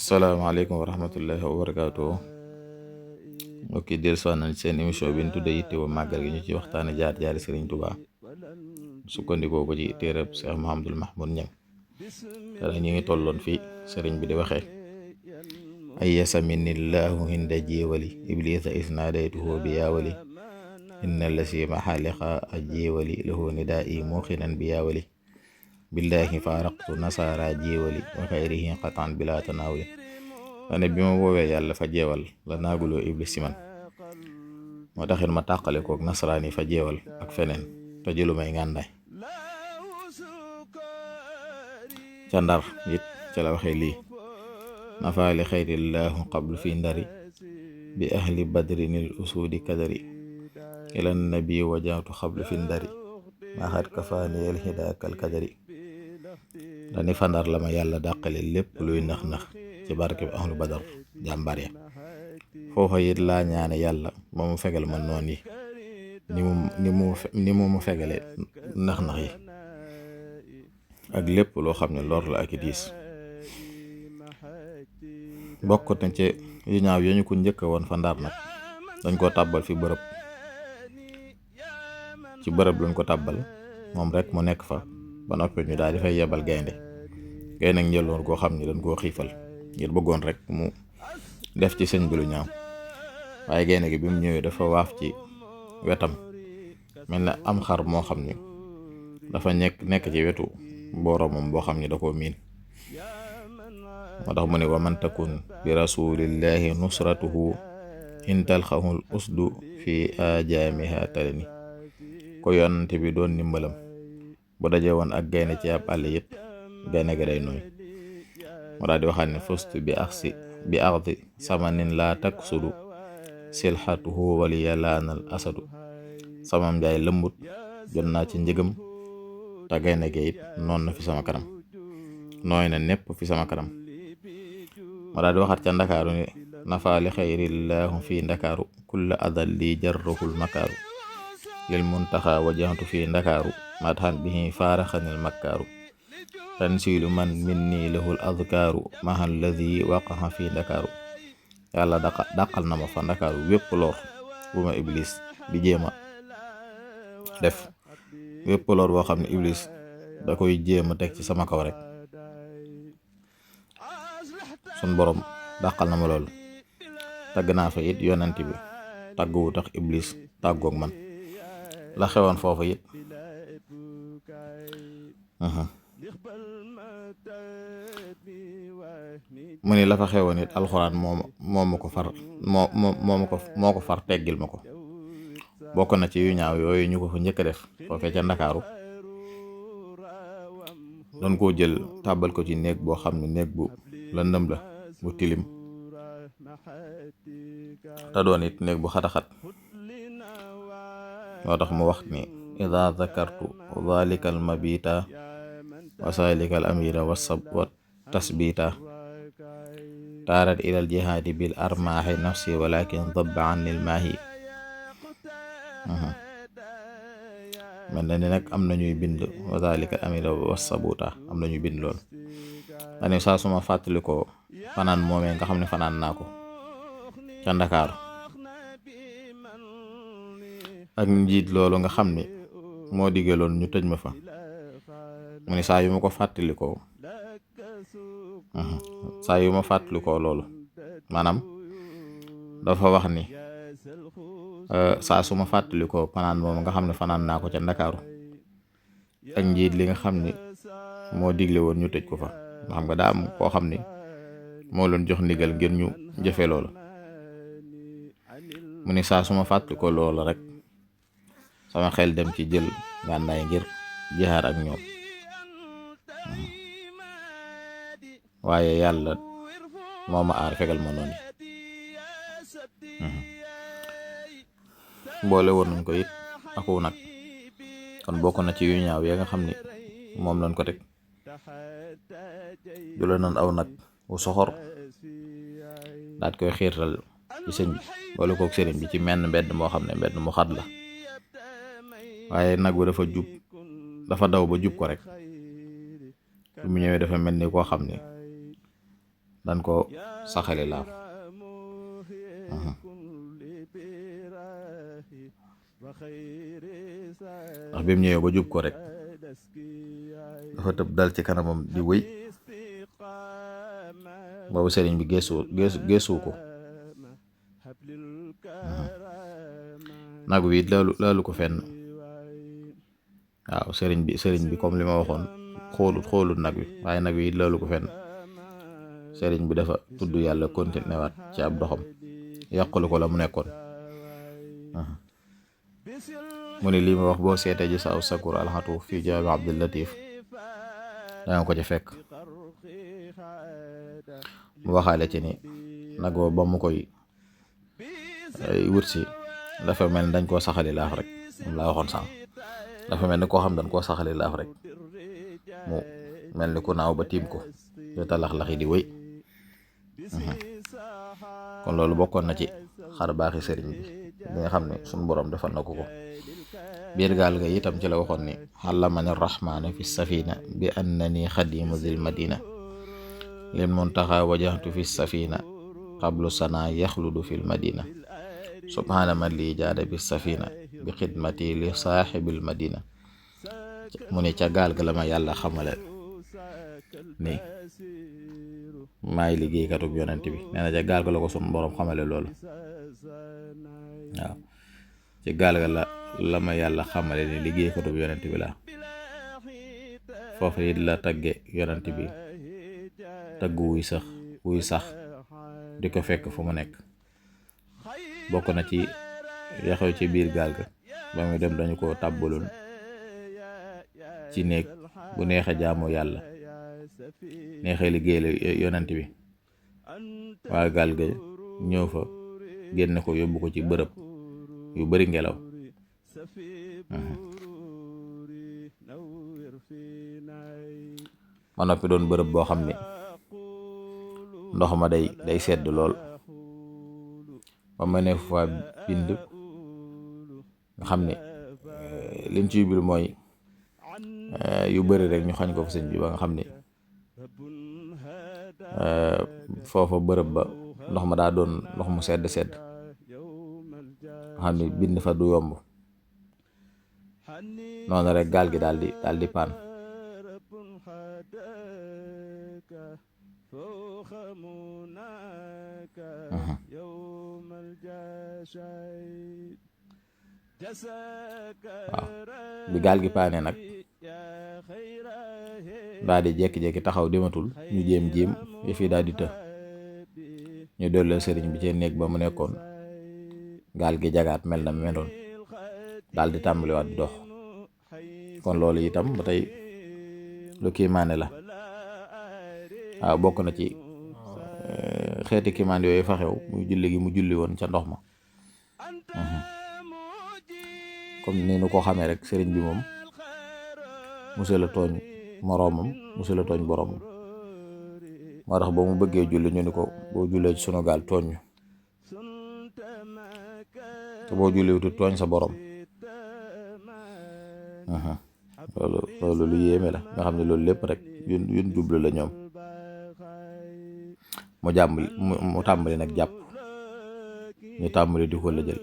asalaamaaleykum wa rahmatullahi wa barakaatu. mbokki del soo nañ seen émission bi ñu tudde yittewoo màggal gi ñu ci waxtaane jaar-jaari Sëriñ Tuubaa sukkandikoo ko ci téereb Cheikh Mouhamadul Mahmoud Niang te ñu ngi tolloon fii sëriñ bi di waxee ay yasaminillahu hinda jiwali iblisa isnaadaytuhu bi yaawali inna lasi maxaaliqa a jiwali lahu nidaa i muxinan bi yaawali billahi faaraqtu nasaara jéewali wa xayrihi qatan bila tanaawuli dane bi ma woowee yàlla fa jeewal la naaguloo iblis ci man moo taxit ma tàqale kook nasaraan yi fa jeewal ak feneen te jëlu may ngàndaay ca ndar it ca la waxee lii nafaali xayrillaahu qablu fi ndari bi ahli badrinil usudi kadari ilan nabi wajaatu xablu fi ndari maxat kafaaniyel hidaakal kadari dani fandar la ma yàlla dàqale lépp luy nax-nax ci barke bi ahlu badar jàmbar ya foofa it laa ñaane yàlla ba mu fegal ma noon yi ni mu fegale nax-nax yi ak lépp loo xam ne lor la ak i diis bokk na ci yu ñaaw yo ñu ko njëkk woon fa ndar nag dañ ko tàbbal fi bërëb ci bërëb lañ ko tàbbal moom rek mu nekk fa ba noppi ñu daal di fay yebal gaynde nag njëloon koo xam ne dañ koo xiifal ngir bëggoon rek mu def ci sëñ bi lu ñaaw waaye gaynde gi bi mu ñëwee dafa waaf ci wetam mel na am xar moo xam ne dafa nekk ci wetu boromam boo xam ne da koo miin moo tax mu ne wa man takun bi rasulillahi nusratuhu intalxahul usdu fi ajaamiha talani ko yonante bi doon ndimbalam bu daje woon ak gaynde ci ab àll yit gaynde ga day nooy moo daal di waxaat ne fustu bi axdi samanin laa taksudu silxatuhu waliya laanal asadu samam njaay lëmbut jot naa ci njëgam te gaynde ga it noon na fi sama kanam nooy na nepp fi sama kanam moo daal di waxaat ca ndakaaru ne nafaali xayrillaahu fi ndakaaru kulla adal li jarruhul makaaru lil muntaxa wajantu fi ndakaaru madhan bihi faaraxanil makkaaru tansilu man minni lahul adkaaru mahal ladhi waqaxa fi ndakaaru yàlla dàqal na ma fa ndakaaru wépp lor bu ma iblis di jéema def wépp lor boo xam ne iblis da koy jéema teg ci sama kaw rek sun borom dàqal na ma loolu tagg naa fa it yonent bi tàgguwu tax iblis tàggoog man la xewoon foofu it mu ni la fa xewoon it alxuraan moo ko far teggil ma ko bokk na ci yu ñaaw yooyu ñu ko fa njëkk a def foofee ca ndakaaru doon koo jël tàbbal ko ci néeg boo xam ne néeg bu lëndëm la bu tilim te doon it néeg bu xataxat moo tax mu wax ni ida zakartu dhalika al mabita wa salika al amira wa tasbita taarat ila al jihaadi bil armaahi nafsi walakin dabba anil maahi mel na ni nag am nañuy bind wa dhalika al amira wa sabuta am nañuy bind lool dani saa suma fàttali ko fanaan moomee nga xam ne fanaan naa ko ca Ndakaaru ak njiit loolu nga xam ni moo digaloon ñu tëj ma fa mu ni saa yu ma fàttalikoo loolu maanaam dafa wax ni saa su ma fàttalikoo fanaan moom nga xam ne fanaan naa ko ca Ndakaaru ak njiit li nga xam ni moo digle woon ñu tëj ko fa nga xam nga daa am koo xam ni moo leen jox ndigal ngir ñu jëfe loolu mu ni saa su ma fàttalikoo loolu rek sama xel dem ci jël ngànnaay ngir jihaar ak ñoom waaye yàlla moo ma aar fegal ma noonu boole woon nañ ko it aku nag kon bokk na ci yu ñaaw ya nga xam ni moom lañ ko teg jula noon aw nag wu soxor daat koy xiirtal ci sëñ bi boole kook sëriñ bi ci menn mbedd moo xam ne mbedd mu xat la waaye nag wi dafa daw ba jub ko rek bi mu ñëwee dafa mel ni koo xam ne dañ ko saxali laaf ndax bi mu ñëwee ba jub ko rek dafa tëb dal ci kanamam di wëy boobu sëriñ bi geesu ko nag wi laalu ko fenn waaw sëriñ bi comme li ma waxoon xoolut nag wi waaye nag wi laalu ko fenn sëriñ bi dafa tudd yàlla continué waat ci ab doxam yàqulu ko la mu nekkoon mu ne lii ma wax boo seetee ji sa aw sakur alxatu fii jawaabi Abdul Latif danga ko ci fekk mu waxaale ci ni nag ba mu koy wut si dafa mel ni dañ koo saxali laaf rek moom laa waxoon sànq dafa mel ni koo xam dañ koo saxali laaf rek mu mel ni ku naaw ba tiim ko yo talax-laxi di wëy kon loolu bokkoon na ci xar baaxi sëriñ bi nga xam ne suñu boroom defal na ko biir gaal ga itam ci la waxoon ni allamani rahmaanu fi safina bi annani xadimu zil madina lil muntaxa wajahtu fi safina qablu sana yaxludu fil madina subhaana man li jaada bi safina bi xidmati li saaxibil madina mu ne ca gaal ga la ma yàlla xamale ni maay liggéeykatub yonent bi nee na ca gaal ga la ko sunu boroom xamale loolu waaw ci gaal ga la ma yàlla xamale ni liggéeykatub yonent bi la foofu it la tagge yonent bi tagg wuy sax di ko fekk fu mu nekk bokk na ci yaxew ci biir gaal ga ba muy dem dañu ko tàbbaloon ci néeg bu neexe jaamu yàlla neexee liggéeyal yonent bi waa gaal ga ñëw fa génne ko yóbbu ko ci bërëb yu bari ngelaw ma noppi doon bërëb boo xam ne ndox ma day sedd lool ba ma ne fa bind nga xam ne liñ ci yubbil mooy yu bari rek ñu xañ ko fa sëñ bi ba nga xam ne foofa bërëb ba ndox ma daa doon ndox mu sedd nga xam ne bind fa du yomb noonu rek gaal gi daal di paan waaw bi gaal gi paane nag daal di jekki-jekki taxaw dematul ñu jéem yëf yi daal di të ñu delloo sëriñ bi ci néeg ba mu nekkoon gaal gi jagaat mel na meloon daal di tàmbaliwaat di dox kon loolu itam ba tey lu kiimaane la waaw bokk na ci xeeti kiimaan yooyu fa xew muy julli gi mu julli woon ca ndox ma comme ni nu ko xamee rek sëriñ bi moom musula tooñ moroomam musula tooñ boroomam moo tax ba mu bëggee julli ñu ni ko boo jullee ci sunu gaal tooñ ñu te boo julliwutu tooñ sa borom loolu lu yéeme la nga xam ne loolu lépp rek yun jublu la ñoom mu tàmbali nag jàpp ñu tàmbali di ko la jël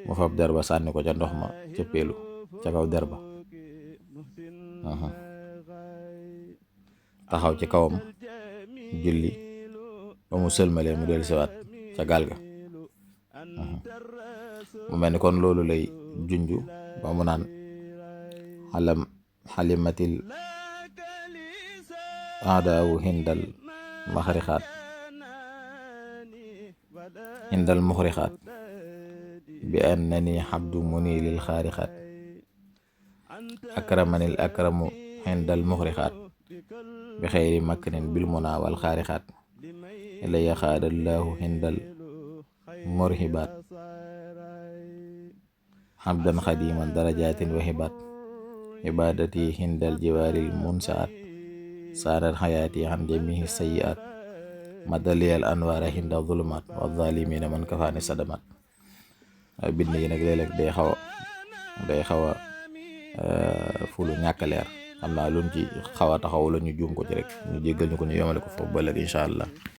mu fab der ba sànni ko ca ndox ma ca peelu ca kaw der ba taxaw ci kawam julli ba mu sëlmalee mu del siwaat ca gaal ga mu mel ni kon loolu lay junju ba mu naan xalimatil aadaawu hindal muxrixaat bi annani xabdu munilil xaarixaat akramanil akramu hindal muxrixaat bi xeyri maknin bil muna wal xaarixaat ilaya xaadallahu hindal murhibaat xabdan xadiman darajaatin wa hibaat ibadati hindal jiwaaril munsaat saarat xayaati an jamihi sayiat madaliyal anwaara hinda zulumaat wa zalimina man kafaani sadamat waaye bind yi nag léeg-léeg day xaw a fulu ñàkk leer xam naa luñ ci xaw a taxaw la ñu juum ko ci rek ñu jéggal ñu ko ñu yemale ko foofu ba léegi incha allah.